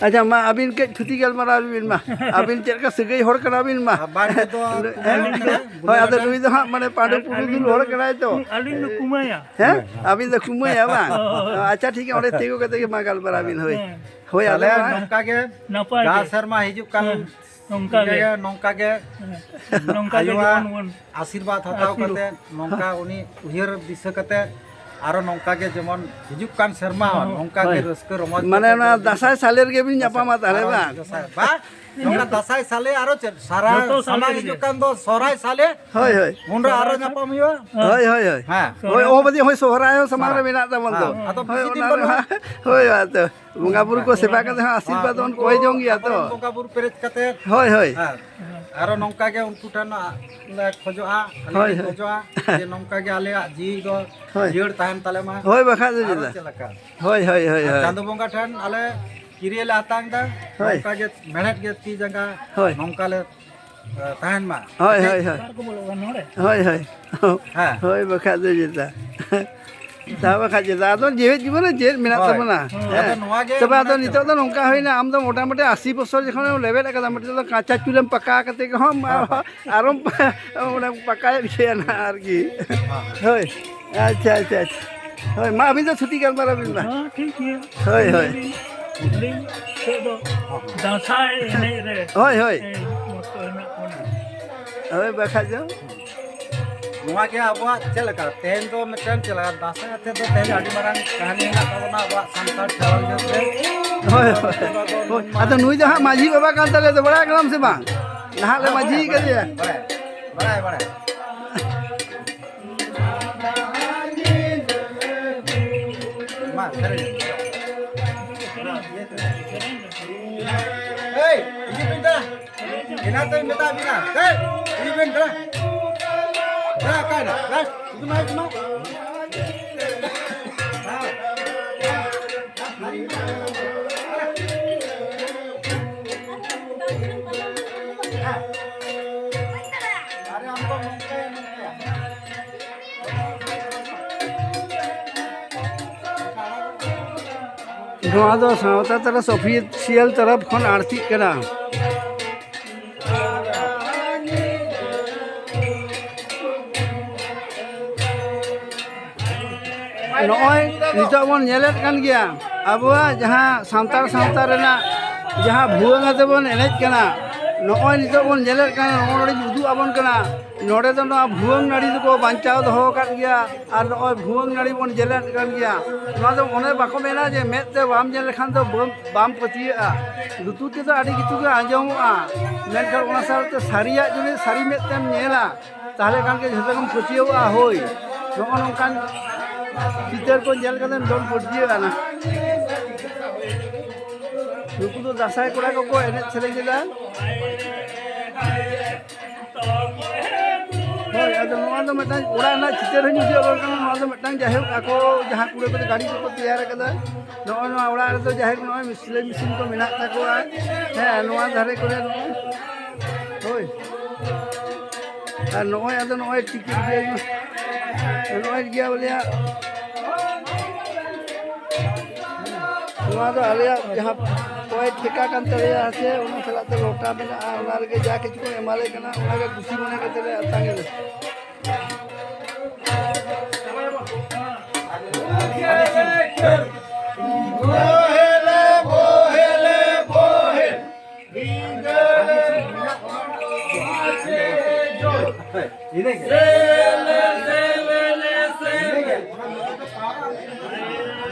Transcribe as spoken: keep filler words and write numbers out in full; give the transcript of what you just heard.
ᱟᱪᱪᱷᱟ, ᱢᱟ ᱟᱹᱵᱤᱱ ᱠᱟᱹᱡ ᱛᱷᱩᱛᱤ ᱜᱟᱞᱢᱟᱨᱟᱣ ᱵᱤᱱ ᱢᱟ᱾ ᱟᱹᱵᱤᱱ ᱪᱮᱫ ᱞᱮᱠᱟ ᱥᱟᱹᱜᱟᱹᱭ ᱦᱚᱲ ᱠᱟᱱᱟ ᱵᱤᱱ ᱢᱟ? ᱟᱨ ᱵᱟᱝ ᱫᱚ ᱦᱮᱸ? ᱦᱳᱭ, ᱟᱫᱚ ᱱᱩᱭ ᱫᱚ ᱦᱟᱸᱜ ᱢᱟᱱᱮ ᱯᱟᱺᱰᱩ ᱯᱩᱨᱩᱫᱷᱩᱞ ᱦᱚᱲ ᱠᱟᱱᱟᱭ ᱛᱚ᱾ ᱟᱹᱞᱤᱧ ᱫᱚ ᱠᱩᱢᱟᱹᱭᱟ᱾ ᱦᱮᱸ? ᱟᱹᱵᱤᱱ ᱫᱚ ᱠᱩᱢᱟᱹᱭᱟ ᱵᱟᱝ? ᱦᱳᱭ᱾ ᱟᱪᱪᱷᱟ, ᱴᱷᱤᱠ ᱜᱮᱭᱟ, ᱚᱸᱰᱮ ᱛᱤᱸᱜᱩ ᱠᱟᱛᱮ ᱜᱮ ᱢᱟ ᱜᱟᱞᱢᱟᱨᱟᱣ ᱵᱤᱱ, ᱦᱳᱭ᱾ ᱦᱮᱸ᱾ ᱦᱳᱭ, ᱟᱫᱚ ᱛᱟᱦᱞᱮ ᱢᱟ ᱱᱚᱝᱠᱟ ᱜᱮ ᱱᱟᱯᱟᱭ ᱡᱟ ᱜᱮ᱾ ᱥᱮᱨᱢᱟ ᱦᱤᱡᱩᱜ ᱠᱟᱱ ᱦᱮᱸ, ᱱᱚᱝᱠᱟ ᱜᱮ᱾ ᱜᱮ, ᱱᱚᱝᱠᱟ ᱜᱮ ᱦᱮᱸ, ᱱᱚᱝᱠᱟ ᱜᱮ ᱟᱭᱳᱣᱟᱜ ᱡᱮᱢᱚᱱ ᱵᱚᱱ ᱟᱥᱤᱨᱵᱟᱫᱽ ᱦᱟᱛᱟᱣ ᱟᱥᱤᱨᱵᱟᱫᱽ᱾ ᱠᱟᱛᱮ, ᱱᱚᱝᱠᱟ ᱩᱱᱤ ᱩᱭᱦᱟᱹᱨ ᱫᱤᱥᱟᱹ ᱠᱟᱛᱮ, ᱟᱨᱚ ᱱᱚᱝᱠᱟ ᱜᱮ ᱡᱮᱢᱚᱱ ᱦᱤᱡᱩᱜ ᱠᱟᱱ ᱥᱮᱨᱢᱟ ᱦᱚᱸ ᱦᱳᱭ᱾ ᱱᱚᱝᱠᱟ ᱜᱮ ᱦᱳᱭ᱾ ᱨᱟᱹᱥᱠᱟᱹ ᱨᱚᱢᱚᱡᱽ ᱢᱟᱱᱮ ᱠᱟᱛᱮ ᱚᱱᱟ ᱵᱚᱱ ᱫᱟᱸᱥᱟᱭ ᱥᱟᱞᱮ ᱨᱮᱜᱮ ᱵᱤᱱ ᱧᱟᱯᱟᱢᱟ ᱛᱟᱦᱞᱮ ᱟᱨᱚ ᱵᱟᱝ? ᱫᱟᱸᱥᱟᱭ, ᱵᱟ, ᱱᱚᱝᱠᱟ ᱫᱟᱸᱥᱟᱭ ᱥᱟᱞᱮ ᱟᱨᱚ ᱪᱮᱫ? ᱥᱟᱨᱟ ᱡᱚᱛᱚ ᱥᱟᱢᱟᱝ ᱥᱟᱞᱮ ᱦᱤᱡᱩᱜ ᱨᱮᱜᱮ᱾ ᱠᱟᱱ ᱫᱚ ᱥᱚᱦᱨᱟᱭ ᱥᱟᱞᱮ᱾ ᱦᱳᱭ, ᱦᱳᱭ᱾ ᱩᱱᱨᱮ ᱟᱨᱚ ᱧᱟᱯᱟᱢ ᱦᱩᱭᱩᱜᱼᱟ᱾ ᱦᱳᱭ, ᱦᱳᱭ, ᱦᱳᱭ᱾ ᱦᱮᱸ᱾ ᱦᱳᱭ, ᱚ, ᱵᱟᱡᱮ, ᱦᱳᱭ, ᱥᱚᱦᱨᱟᱭ ᱦᱚᱸ ᱥᱟᱢᱟᱝ ᱨᱮ ᱦᱮᱸ᱾ ᱢᱮᱱᱟᱜ ᱛᱟᱵᱚᱱ ᱫᱚ᱾ ᱦᱮᱸ᱾ ᱟᱫᱚ ᱦᱳᱭ, ᱵᱮᱥᱤ ᱫᱤᱱ ᱚᱱᱟ ᱨᱮ ᱵᱟᱹᱱᱩᱜᱼᱟ᱾ ᱦᱟᱸᱜ, ᱦᱳᱭ, ᱟᱫᱚ ᱵᱚᱸᱜᱟ ᱵᱩᱨᱩ ᱠᱚ ᱥᱮᱵᱟ ᱠᱟᱛᱮ ᱦᱚᱸ ᱟᱥᱤᱨᱵᱟᱫᱽ ᱦᱮᱸ, ᱵᱚᱱ ᱩᱱᱠᱩ ᱠᱚᱭ ᱡᱚᱝ ᱜᱮᱭᱟ ᱛᱚ᱾ ᱟᱵᱚᱨᱮᱱ ᱵᱚᱸᱜᱟ ᱵᱩᱨᱩ ᱯᱮᱨᱮᱡ ᱠᱟᱛᱮ᱾ ᱦᱳᱭ, ᱦᱳᱭ᱾ ᱦᱮᱸ᱾ ᱟᱨᱚ ᱱᱚᱝᱠᱟ ᱜᱮ ᱩᱱᱠᱩ ᱴᱷᱮᱱ ᱞᱮ ᱠᱷᱚᱡᱚᱜᱼᱟ, ᱟᱞᱮ ᱦᱳᱭ, ᱞᱮ ᱦᱳᱭ᱾ ᱠᱷᱚᱡᱚᱜᱼᱟ ᱡᱮ ᱱᱚᱝᱠᱟ ᱜᱮ ᱟᱞᱮᱭᱟᱜ ᱡᱤᱣᱤ ᱫᱚ ᱦᱳᱭ᱾ ᱡᱤᱭᱟᱹᱲ ᱛᱟᱦᱮᱱ ᱛᱟᱞᱮ ᱢᱟ᱾ ᱦᱳᱭ, ᱵᱟᱠᱷᱟᱡ ᱫᱚ ᱟᱨᱚ ᱪᱮᱫᱟᱜ? ᱪᱮᱫ ᱞᱮᱠᱟ? ᱦᱳᱭ, ᱦᱳᱭ, ᱦᱳᱭ, ᱟᱨ ᱦᱳᱭ᱾ ᱪᱟᱸᱫᱚ ᱵᱚᱸᱜᱟ ᱴᱷᱮᱱ ᱟᱞᱮ ᱠᱤᱨᱤᱭᱟᱹ ᱞᱮ ᱦᱟᱛᱟᱝ ᱮᱫᱟ, ᱦᱳᱭ᱾ ᱱᱚᱝᱠᱟ ᱜᱮ ᱢᱮᱬᱦᱮᱫ ᱜᱮ ᱛᱤ ᱡᱟᱸᱜᱟ ᱦᱳᱭ᱾ ᱱᱚᱝᱠᱟ ᱞᱮ, ᱮ, ᱛᱟᱦᱮᱱ ᱢᱟ᱾ ᱦᱳᱭ, ᱦᱮᱸ ᱪᱮ? ᱦᱳᱭ, ᱦᱳᱭ᱾ ᱦᱳᱭ, ᱦᱳᱭ᱾ ᱦᱮᱸ᱾ ᱦᱳᱭ, ᱵᱟᱠᱷᱟᱡ ᱫᱚ ᱪᱮᱫᱟᱜ? ᱛᱟ ᱵᱟᱠᱷᱟᱡ ᱪᱮᱫᱟᱜ? ᱟᱫᱚ ᱡᱤᱣᱮᱫ ᱡᱤᱵᱚᱱ ᱨᱮ ᱪᱮᱫ ᱢᱮᱱᱟᱜ ᱦᱳᱭ᱾ ᱛᱟᱵᱚᱱᱟ? ᱟᱫᱚ ᱦᱮᱸ᱾ ᱱᱚᱣᱟ ᱜᱮ ᱛᱚᱵᱮ ᱢᱟᱱᱮ ᱟᱫᱚ ᱪᱮᱫ? ᱱᱤᱛᱚᱜ ᱫᱚ ᱱᱚᱝᱠᱟ ᱦᱩᱭᱱᱟ, ᱟᱢ ᱫᱚ ᱢᱚᱴᱟᱢᱩᱴᱤ ᱟᱥᱤ ᱵᱚᱥᱚᱨ ᱡᱚᱠᱷᱚᱱᱮᱢ ᱞᱮᱵᱮᱫ ᱟᱠᱟᱫᱟ, ᱢᱤᱫᱴᱮᱡ ᱫᱚ ᱠᱟᱸᱪᱟ ᱪᱩᱞᱮᱢ ᱯᱟᱠᱟ ᱠᱟᱛᱮ ᱨᱮᱦᱚᱸ ᱦᱮᱸ, ᱦᱮᱸ᱾ ᱟᱨᱚᱢ ᱚᱱᱟ ᱯᱟᱠᱟᱭᱮᱫ ᱜᱮᱭᱟ ᱱᱟᱦᱟᱜ ᱟᱨᱠᱤ᱾ ᱦᱮᱸ᱾ ᱦᱳᱭ᱾ ᱟᱪᱪᱷᱟ, ᱟᱪᱪᱷᱟ, ᱟᱪᱪᱷᱟ᱾ ᱦᱳᱭ, ᱢᱟ ᱟᱹᱵᱤᱱ ᱫᱚ ᱛᱷᱩᱛᱤ ᱜᱟᱞᱢᱟᱨᱟᱣ ᱵᱤᱱ ᱢᱟ᱾ ᱦᱮᱸ, ᱴᱷᱤᱠ ᱜᱮᱭᱟ᱾ ᱦᱳᱭ, ᱦᱳᱭ᱾ ᱟᱹᱞᱤᱧ, ᱟᱹᱞᱤᱧ ᱥᱮᱫ ᱫᱚ ᱫᱟᱸᱥᱟᱭ ᱮᱱᱮᱡ ᱨᱮ ᱦᱳᱭ, ᱦᱳᱭ᱾ ᱮᱭ ᱢᱚᱛᱚ ᱦᱮᱱᱟᱜ ᱵᱚᱱᱟ᱾ ᱦᱳᱭ, ᱵᱟᱠᱷᱟᱡ ᱫᱚ᱾ ᱱᱚᱣᱟ ᱜᱮ ᱟᱵᱚᱣᱟᱜ ᱪᱮᱫ ᱞᱮᱠᱟ? ᱛᱮᱦᱮᱧ ᱫᱚ ᱢᱤᱫᱴᱮᱱ ᱪᱮᱫ ᱞᱮᱠᱟ? ᱫᱟᱸᱥᱟᱭ ᱟᱛᱮ ᱫᱚ ᱛᱮᱦᱮᱧ ᱟᱹᱰᱤ ᱢᱟᱨᱟᱝ ᱠᱟᱹᱦᱱᱤ ᱦᱮᱱᱟᱜ ᱛᱟᱵᱚᱱᱟ ᱟᱵᱚᱣᱟᱜ ᱥᱟᱱᱛᱟᱲ ᱠᱷᱮᱨᱣᱟᱞ ᱡᱟᱹᱛ ᱨᱮ᱾ ᱦᱳᱭ, ᱦᱳᱭ, ᱦᱳᱭ᱾ ᱟᱫᱚ ᱱᱩᱭ ᱫᱚ ᱦᱟᱸᱜ ᱢᱟᱹᱡᱷᱤ ᱵᱟᱵᱟ ᱠᱟᱱ ᱛᱟᱞᱮᱭᱟ, ᱛᱚ ᱵᱟᱲᱟᱭ ᱠᱟᱱᱟᱢ ᱥᱮ ᱵᱟᱝ? ᱱᱟᱦᱟᱜ ᱞᱮ ᱦᱮᱸ, ᱢᱟᱹᱡᱷᱤ ᱵᱟᱲᱟᱭ, ᱠᱟᱫᱮᱭᱟ᱾ ᱵᱟᱲᱟᱭ, ᱵᱟᱲᱟᱭ, ᱵᱟᱲᱟᱭ᱾ ᱢᱟ, ᱥᱮᱨᱮᱧ᱾ ᱮᱭ, ᱦᱤᱡᱩᱜ ᱵᱤᱱ ᱫᱟ᱾ ᱮᱱᱟᱱ ᱫᱚᱧ ᱢᱮᱛᱟᱫ ᱵᱤᱱᱟ᱾ ᱮᱭ, ᱦᱤᱡᱩᱜ ᱵᱤᱱ ᱫᱟ᱾ ᱫᱟ, ᱚᱠᱟᱭ ᱱᱟ? ᱫᱟ, ᱦᱤᱡᱩᱜ ᱢᱟ, ᱦᱤᱡᱩᱜ ᱢᱟ᱾ ᱱᱚᱣᱟ ᱫᱚ ᱥᱟᱶᱛᱟ ᱛᱟᱨᱟᱥ ᱚᱯᱷᱤᱥᱤᱭᱟᱞ ᱛᱚᱨᱚᱯ ᱠᱷᱚᱱ ᱟᱬᱛᱤᱜ ᱠᱟᱱᱟ᱾ ᱱᱚᱜᱼᱚᱭ ᱱᱤᱛᱚᱜ ᱵᱚᱱ ᱧᱮᱞᱮᱫ ᱠᱟᱱ ᱜᱮᱭᱟ, ᱟᱵᱚᱣᱟᱜ ᱡᱟᱦᱟᱸ ᱥᱟᱱᱛᱟᱲ ᱥᱟᱶᱛᱟ ᱨᱮᱱᱟᱜ ᱡᱟᱦᱟᱸ ᱵᱷᱩᱣᱟᱹᱝ ᱟᱛᱮ ᱵᱚᱱ ᱮᱱᱮᱡ ᱠᱟᱱᱟ, ᱱᱚᱜᱼᱚᱭ ᱱᱤᱛᱚᱜ ᱵᱚᱱ ᱧᱮᱞᱮᱫ ᱠᱟᱱᱟ, ᱱᱚᱜᱼᱚᱭ ᱱᱚᱰᱮᱧ ᱩᱫᱩᱜ ᱟᱵᱚᱱ ᱠᱟᱱᱟ, ᱱᱚᱰᱮ ᱫᱚ ᱱᱚᱣᱟ ᱵᱷᱩᱣᱟᱹᱝ ᱱᱟᱹᱲᱤ ᱫᱚᱠᱚ ᱵᱟᱧᱪᱟᱣ ᱫᱚᱦᱚ ᱟᱠᱟᱫ ᱜᱮᱭᱟ᱾ ᱟᱨ ᱱᱚᱜᱼᱚᱭ ᱵᱷᱩᱣᱟᱹᱝ ᱱᱟᱹᱲᱤ ᱵᱚᱱ ᱧᱮᱞᱮᱫ ᱠᱟᱱ ᱜᱮᱭᱟ᱾ ᱱᱚᱣᱟ ᱫᱚ ᱚᱱᱮ ᱵᱟᱠᱚ ᱢᱮᱱᱟ ᱡᱮ ᱢᱮᱫ ᱛᱮ ᱵᱟᱢ ᱧᱮᱞ ᱞᱮᱠᱷᱟᱱ ᱫᱚ ᱵᱟᱢ, ᱵᱟᱢ ᱯᱟᱹᱛᱭᱟᱹᱜᱼᱟ᱾ ᱞᱩᱛᱩᱨ ᱛᱮᱫᱚ ᱟᱹᱰᱤ ᱠᱤᱪᱷᱩ ᱜᱮ ᱟᱸᱡᱚᱢᱚᱜᱼᱟ, ᱢᱮᱱᱠᱷᱟᱱ ᱚᱱᱟ ᱥᱟᱶᱛᱮ ᱥᱟᱹᱨᱤᱭᱟᱜ ᱡᱩᱫᱤ ᱥᱟᱹᱨᱤ ᱢᱮᱫ ᱛᱮᱢ ᱧᱮᱞᱟ, ᱛᱟᱦᱚᱞᱮ ᱠᱷᱟᱱ ᱜᱮ ᱡᱷᱚᱛᱚ ᱜᱮᱢ ᱯᱟᱹᱛᱭᱟᱹᱣᱚᱜᱼᱟ᱾ ᱦᱳᱭ, ᱱᱚᱜᱼᱚ ᱱᱚᱝᱠᱟᱱ ᱪᱤᱛᱟᱹᱨ ᱠᱚ ᱧᱮᱞ ᱠᱟᱛᱮ ᱫᱚᱢ ᱯᱟᱹᱛᱭᱟᱹᱜᱼᱟ ᱱᱟ᱾ ᱱᱩᱠᱩ ᱫᱚ ᱫᱟᱸᱥᱟᱭ ᱠᱚᱲᱟ ᱠᱚᱠᱚ ᱮᱱᱮᱡ ᱥᱮᱨᱮᱧ ᱮᱫᱟ᱾ ᱦᱳᱭ, ᱟᱫᱚ ᱱᱚᱣᱟ ᱫᱚ ᱢᱤᱫᱴᱟᱝ ᱚᱲᱟᱜ ᱨᱮᱱᱟᱜ ᱪᱤᱛᱟᱹᱨ ᱦᱚᱸᱧ ᱩᱫᱩᱜ ᱟᱵᱚᱱ ᱠᱟᱱᱟ᱾ ᱱᱚᱣᱟ ᱫᱚ ᱢᱤᱫᱴᱟᱝ, ᱡᱟᱭᱦᱳᱠ, ᱟᱠᱚ ᱡᱟᱦᱟᱸ ᱠᱩᱲᱤ ᱠᱚᱫᱚ ᱜᱟᱹᱰᱤ ᱠᱚᱠᱚ ᱛᱮᱭᱟᱨ ᱟᱠᱟᱫᱟ, ᱱᱚᱜᱼᱚᱭ ᱱᱚᱣᱟ ᱚᱲᱟᱜ ᱨᱮᱫᱚ, ᱡᱟᱭᱦᱳᱠ, ᱱᱚᱜᱼᱚᱭ ᱥᱤᱞᱟᱹᱭ ᱢᱮᱥᱤᱱ ᱠᱚ ᱢᱮᱱᱟᱜ ᱛᱟᱠᱚᱣᱟ᱾ ᱦᱮᱸ, ᱱᱚᱣᱟ ᱫᱷᱟᱨᱮ ᱠᱚᱨᱮ ᱱᱚᱜᱼᱚᱭ, ᱦᱳᱭ, ᱟᱨ ᱱᱚᱜᱼᱚᱭ ᱟᱫᱚ ᱱᱚᱜᱼᱚᱭ ᱴᱤᱠᱤᱴ ᱜᱮ, ᱱᱚᱜᱼᱚᱭ ᱜᱮᱭᱟ ᱵᱚᱞᱮ ᱦᱟᱸᱜ᱾ ᱱᱚᱣᱟ ᱫᱚ ᱟᱞᱮᱭᱟᱜ ᱡᱟᱦᱟᱸ ᱯᱚᱭ ᱴᱷᱮᱠᱟ ᱠᱟᱱ ᱛᱟᱞᱮᱭᱟ ᱥᱮ, ᱚᱱᱟ ᱥᱟᱞᱟᱜ ᱛᱮ ᱞᱚᱴᱟ ᱢᱮᱱᱟᱜᱼᱟ, ᱚᱱᱟ ᱨᱮᱜᱮ ᱡᱟ ᱠᱤᱪᱷᱩ ᱠᱚ ᱮᱢᱟᱞᱮ ᱠᱟᱱᱟ, ᱚᱱᱟᱜᱮ ᱠᱩᱥᱤ ᱢᱚᱱᱮ ᱠᱟᱛᱮ ᱞᱮ ᱟᱛᱟᱝ ᱮᱫᱟ᱾